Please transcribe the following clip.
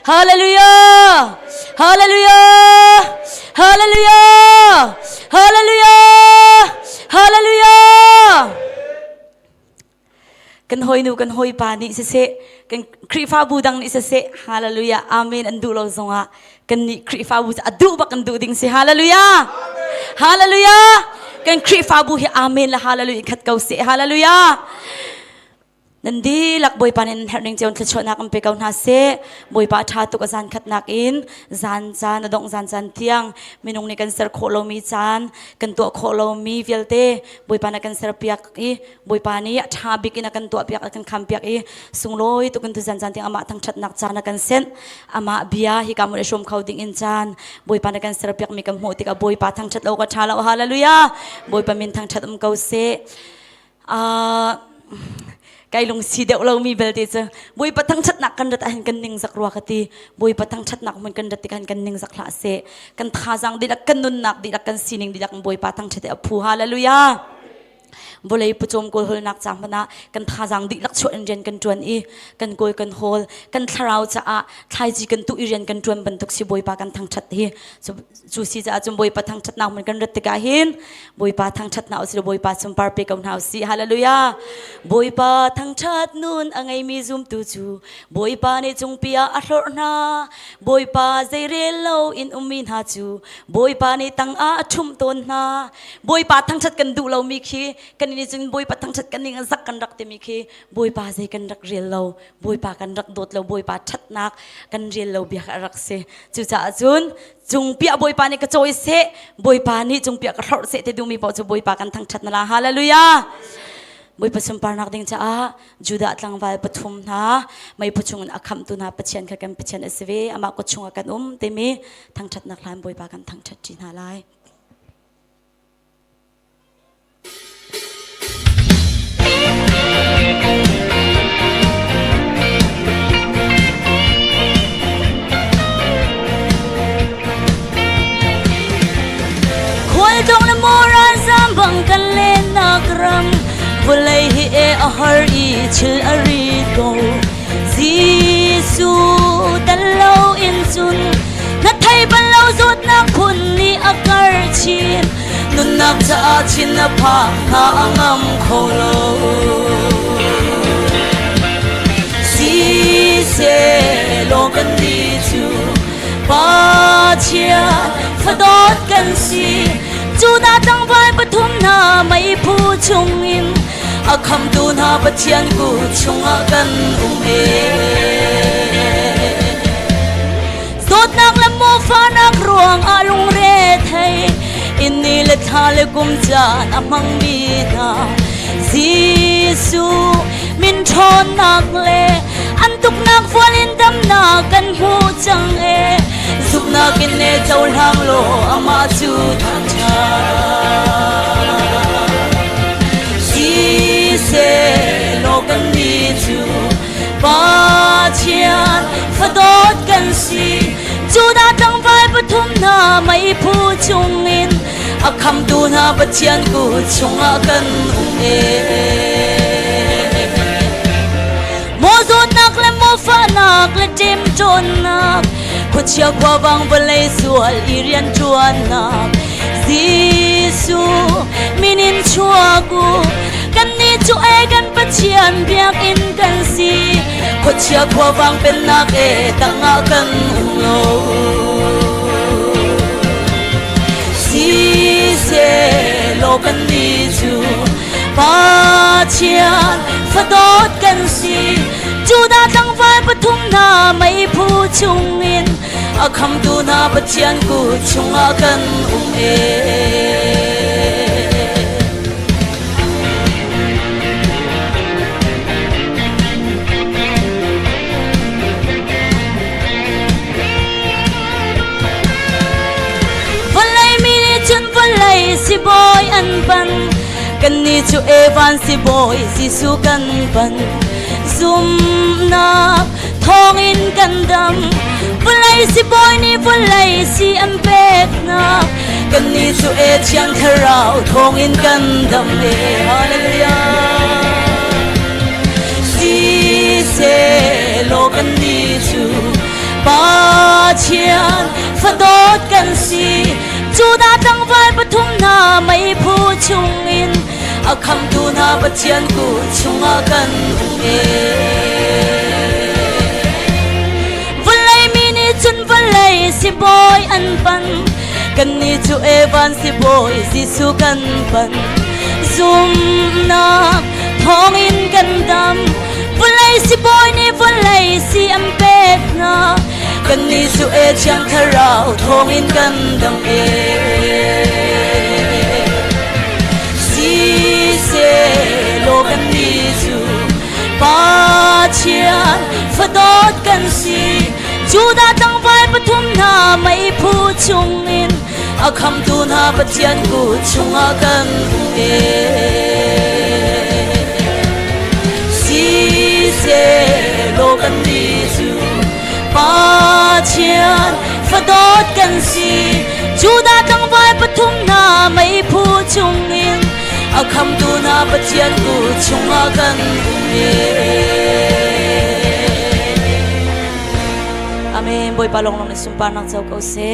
Hallelujah! Hallelujah! Hallelujah! Hallelujah! Hallelujah! Kan hawinu kan hawipa nih siseh, kan Khrihfabu dang nih siseh, hallelujah, amen an duh lo zongah kan nih Khrihfabu a duh bak kan duh ding si hallelujah. Hallelujah. Kan Khrihfabu hi amen le hallelujah khat ko seh hallelujah. Nan dihlak Bawipa nih nan herh ning cio in thluachuahnak in pe ko hna seh. Bawipa a ṭha tuk a zan khatnak in zan caan a dongh zan caan tiang minung nih kan ser khawh lomi caan kan tuah khawh lomi vialte Bawipa nih a kan serpiak i Bawipa nih a ṭha bik in a kan tuahpiak a kan khampiak i sunglawi tuk in tuzan caan tiang amah thangṭhatnak caan a kan senh. Amah bia hi ka mun i hrawm kho ding in caan Bawipa nih a kan serpiakmi kan hmuh tikah Bawipa thangṭhat lo ka ṭha lo. Hallelujah! Bawipa min thangṭhat um ko seh. Kai lungsi deuh lomi belte cu Bawipa thangṭhatnak kan rat ahhin kan ningzak rua ka ti. Bawipa thangṭhatnak hmun kan rat tikah kan ningzak hlah seh. Kan thazaang dihlak, kan nunnak dihlak, kan sining dihlak Bawipa thangṭhat hi a phu. Hallelujah! Vawlei pawcawm kawlhawlnak ca hmanh ah kan thazaang dihlak chuah in rian kan ṭuan i kan kawl kan hawl, kan thlarau caah thlaici kan tuh i rian kan ṭuan bantuk si Bawipa kan thangṭhat hi. Cu si caah cun Bawipa thangṭhatnak hmun kan rat tikah hin Bawipa thangṭhatnak usih law Bawipa sunpar pe ko hna usih. Hallelujah! Bawipa thangṭhat nun a ngeimi zumtu cu Bawipa nih cungpi ah a hlorh hna. Bawipa zeirel lo in ummi hna cu Bawipa nih tangah a ṭhumh tawn hna. Bawipa thangṭhat kan duh lomi khi kan nih cun Bawipa thangṭhat kan ning zak kan rak timi khi Bawipa zei kan rak rel lo. Bawipa kan rak dawt lo. Bawipa ṭhatnak kan rel lo bia a rak si. Cucaah cun cungpiah Bawipa nih ka cawi seh, Bawipa nih cungpiah ka hlorh seh ti duhmi paoh cu Bawipa kan thangṭhat na la. Hallelujah! Bawipa sunparnak ding caah Judah tlangval pathum hna meiphu chungin a khamhtu hna Pathian kha kan Pathian a si ve, amah kut chungah kan um timi thangṭhatnak hlan Bawipa kan thangṭhat ṭi hna lai. Khualtlung le maw ralzam bang kan lennak ram vawlei hi e a har i thil a rit ko Jesuh tal lo in cun na thei bal lo zawtnak phun nih a kar chin nunnak caah chin a phak hna a ngam kho lo Siseh kan nih cu Pathian fadawt kan si cu na tlangval pathum hna meiphu chungin a khamtu hna Pathian kut chungah kan um e. Dawtnak le mawfahnak ruangah lungre thei in ni le thla le kum caan a hmangmi hna Jesuh min ṭhawnnak le an tuknak fual in damnak kan hmuh cang e zumhnak in ne cohlang law amah cu thangṭhat Siseh law kan nih cu Pathian fadawt kan si Judah tlangval pathum hna meiphu chungin a khamtu hna Pathian kut chungah kan um e. Maw zawtnak le maw fahnak le ṭemṭawnnak khuachia khuavang vawlei sual i rianṭuannak Jesuh min in chuak u kannih cu e kan Pathian biakinn kan si khuachia khuavang pennak e tangah kan um lo Siseh law kannih cu Pathian fadawt kan si Judah tlangval pathum hna meiphu chungin a khamtu hna Pathian kut chungah kan um e. Vawlei mi nih cun vawlei sibawi an pan Kannih cu Evan sibawi Jesuh kan pan. Zumnak thawngin kan dam. Vawlei sibawi nih vawlei si an pek hna. Kannih cu e Thiang Thlarau thawngin kan dam e. Hallelujah. Siseh law kannih cu. Pathian fadawt kan si. Judah tlangval pathum hna meiphu chungin a khamtu hna Pathian kut chungah kan um e. Vawlei mi nih cun vawlei sibawi an pan. Kannih cu Evan sibawi Jesuh kan pan. Zumnak thawngin kan dam. Vawlei sibawi nih vawlei si an pek hna. Kannih cu e Thiang Thlarau thawngin kan dam e. Siselaw kannih cu Pathian fadawt kan si. Judah tlangval pathum hna meiphu chungin a khamtu hna Pathian kut chungah kan um e. Siselaw kannih cu Pathian fadawt kan si. Judah tlangval pathum hna meiphu chungin a khamtu hna Pathian kut chungah kan um e. Amen. Bawipa lawnglawng nih sunparnak co ko seh.